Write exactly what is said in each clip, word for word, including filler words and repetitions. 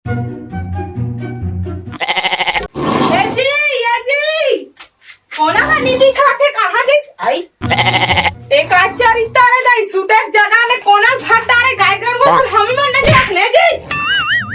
ए जी, ए जी, कोना का नींदी खाथे, कहाँ जइस? आई। एक आज चरित्तर है दाई, सुते के जगह में कोना भर डारे, गाय गरु को सब हमी मन नहीं रखने जी।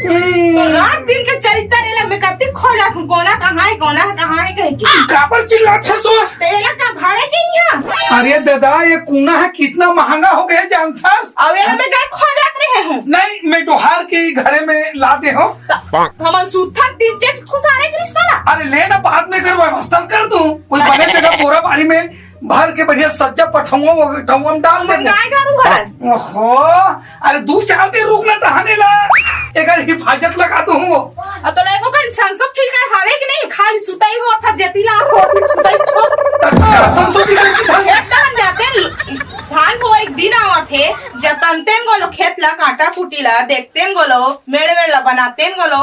तो रात दिन के चरित्तर एला मैं कति खोजत हूँ, कोना कहाँ है, कोना कहाँ है कह के। काबर चिल्लात हस ओ? तो एला का भरे के यहाँ? अरे दादा, ये कोना है, कितना महंगा हो गया जानथस? अब एला मैं गाय खोजत रहे हूँ। नहीं, मैं डोहार के घरे में ला दे हूँ। हमन सुत्थन दिन चेत खुसारे के रिश्ता ला। अरे ले ना, बाद में अगर व्यवस्था कर दूं, कोई बने जगह बोरा बारी में भर के बढ़िया सज्जा पठौआ वो ठौआ में डाल दे। गाय गरु हरन। ओहो, अरे दू चार दिन रुक ना तहने ला, एकर हिफाजत लगा दूं। अब तो लेगो कन संसो फिकर हवे कि नहीं, खाली सुताई होत ह, जतिला होत सुताई छोड़। त का संसो फिकर की था? एक तहन जाते धान बोए के दिन आवत हे, जतनतेन गोलो खेत ला, काटा कुटी ला, देखतेन गोलो, मेड़ मेड़ ला बनातेन गोलो।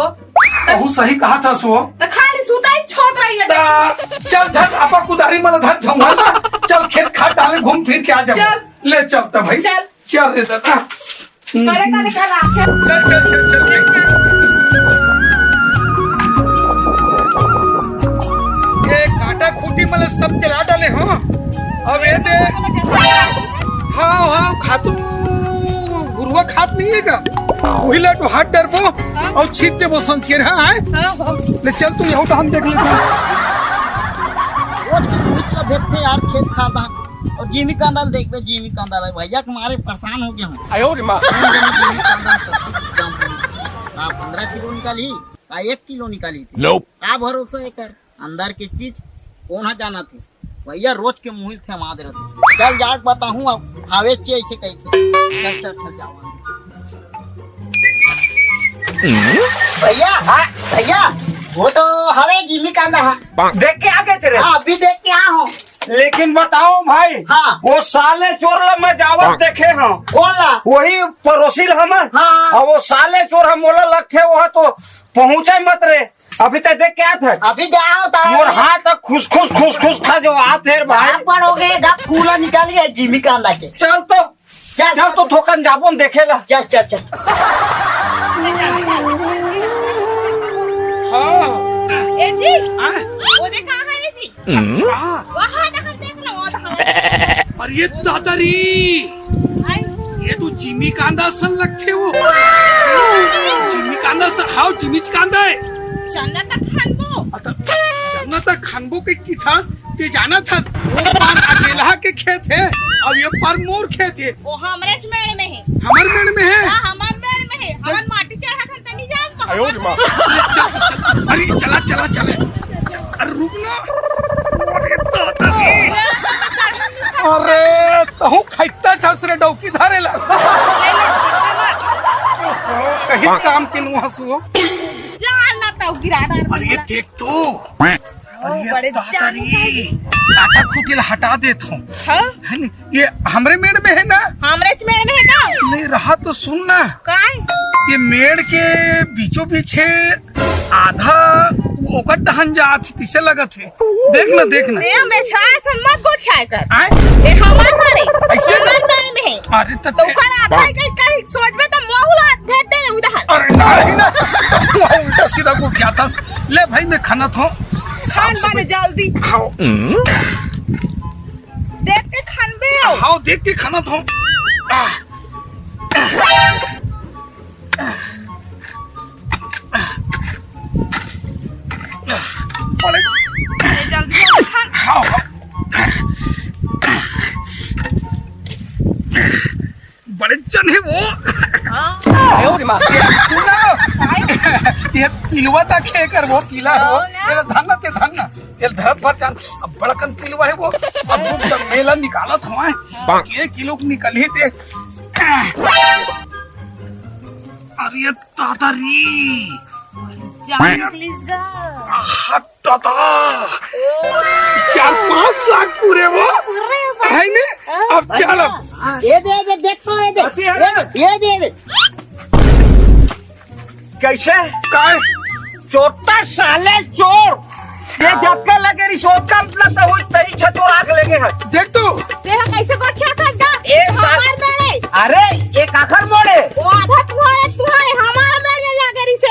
तहू सही कहा था सो। त खाली सुताई छोत रही है। ता, चल धर, आपा कुदारी मन धर झंगल मा। चल खेत खार डाले, घूम फिर के आ जाबो। चल। ले चल त भाई। चल। चल रे दादा। करे करे कर रहा है। चल, चल, चल, चल, चल। ये काटा खूटी मन सब चला डाले हो। अब ये दे। हाँ, हाँ, खातू घुरुवा खात नहीं है का? वही ला तो हाथ डरबो और छीट देबो संचेर, हाँ, आए? हाँ, हाँ। ले चल तू, यहू तो हम देख लेते हैं। रोज के मुहित ला भेजथे यार खेत खार डाहर। और जिमी कांदा ल देखबे, जिमी कांदा ल भैया के मारे परेशान हो गया हूँ। आयो रे माँ। जिमी कांदा ल तो एकदम, का पन्द्रह किलो निकाली, का एक किलो निकाली थी। Nope। का भरोसा है कर, अंदर के चीज कौन हा जाना थे। भैया रोज के मुहिल थे माद रहते। चल जाके बताहूँ अब, हावे चे ऐसे कैसे। चल, चल, चल, जाओ। भैया, हाँ, भैया, वो तो हवे जिमी कांदा है। देख के आ गए थे रे? हाँ, अभी देख के आ हूँ। लेकिन बताओ भाई, हाँ। वो साले चोर ला मैं जावत देखे हूँ। कौन ला? वही पड़ोसी ला हमर। हाँ। और वो साले चोर हम बोला लगथे, वह तो पहुँचे मत रे। अभी तक देख के आ था। अभी जाओ ता। मोर हाथ तक खुस खुस खुस खुस खा जो आत हे भाई। आप पड़ोगे, गप कूला निकालिए जिमी कांदा के। चल तो। चल, चल तो थोकन जाबो न देखे ला। चल, चल, चल। हाँ। ए जी, हाँ? वो देख कहाँ है रे जी? हाँ। वहाँ देख, देख ना, वो देख। अरे दादा रे, आई। ये तो जिमी कांदा असन लगथे वो। जिमी कांदा असन, हाँ, जिमीच कांदा है। चन्ना तक खानबो। अत-, चन्ना तक खानबो के की था। ते जानत हस, वो पार अकेला के खेत हे, अउ ये पार मोर खेत हे। वो हमरेच मेड़ में हे। हमर मेड़ में हे? हाँ, हमर मेड़ में हे। हमन माटी चढ़ाथन त नहीं जान पाहन। आयो रे माँ। चल, चल, चल। अरे, चला, चला, चला। अरे, रुक ना। अरे, दादा रे। अरे, तहूँ खैता छस रे डौकी धरे ला। कहीं काम के नुआ सुओ। जान ना तो गिरा डार अरे, देख तो। अरे, ओ, बड़े दादा जान रे, काटा खूटी ला हटा देत हूँ। हाँ? है नी? ये हमरे मेड़ में है ना? हमरेच मेड़ में है का? नहीं रहा तो सुन ना। काय? ये मेड़ के बीचों बीच है, आधा ओकर डहन जात है, तिसे लगत है। देख ना, देख ना। ए, मैं छाया सन मत गोठियाए कर। आय? ए, हमार मारे। ऐसे? हमार मारे में है। अरे, तो तो ओकर आधा कहीं, कहीं सोचबे तो मोहू ला भेज दे उधर। अरे, नहीं ना। उल्टा सीधा गोठियात हस। ले भाई, मैं खाना था। खान माने जल्दी। हाँ। देख के खानबे। हाँ, देख के खाना था। आह। अरे, जल्दी, जल्दी खान। हाँ, हाँ। बड़े जन है वो। हाँ। आयो रे माँ। सुन ना। काय? ये तिलवा तक है कर वो पीला हो। हो ना। ये धन ना, ते धन ना। ये धरत भर जान। अब बड़कन तिलवा है वो। अब रुक जा, मेला निकालत हूँ, हैं। हाँ। एक किलो निकली ते। अरे दादा री। जान निकलिस गा। हाथ दादा। ओ। चार पाँच साग पूरे वो। पूरे साग। है ने? हाँ। अब चल अब। ये दे, ये दे, देख तो ये दे। ये दे, ये दे। कैसे? काय? चोट्टा साले चोर। ये जबके लगे रही सोच का मतलब तो हुई तरी छतोर आग लगे है। देख तो। तेरा कैसे गोठिया था गा? ए साल हमार मेरे। अरे, ये काखर मोड़े? वो आधा तुम्हारे, तुम्हारे, हमारा मेरे लगे रही से।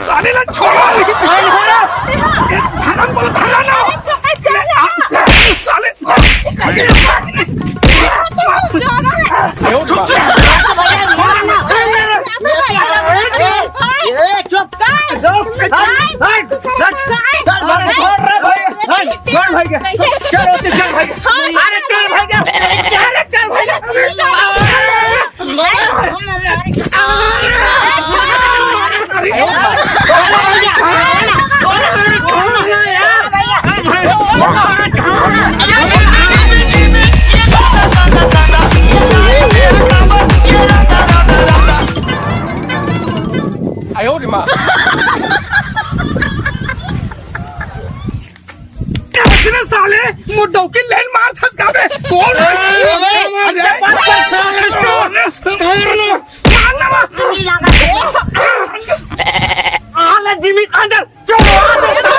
साले ला छोड़ो। हराम बोलो, हराम ना। साले। ए, चुप। हट, हट, हट, हट, हट, छोड़ रे भाई, हट, छोड़ भाई के। चल, ओके, चल भाई के। अरे, चल भाई के। अरे, चल भाई के। अरे साले, मोर डौकी लेन मार थस काबे। कौन? अरे, अरे, साले, चोर। मार ना, मार। आला जिमी अंदर। चोर।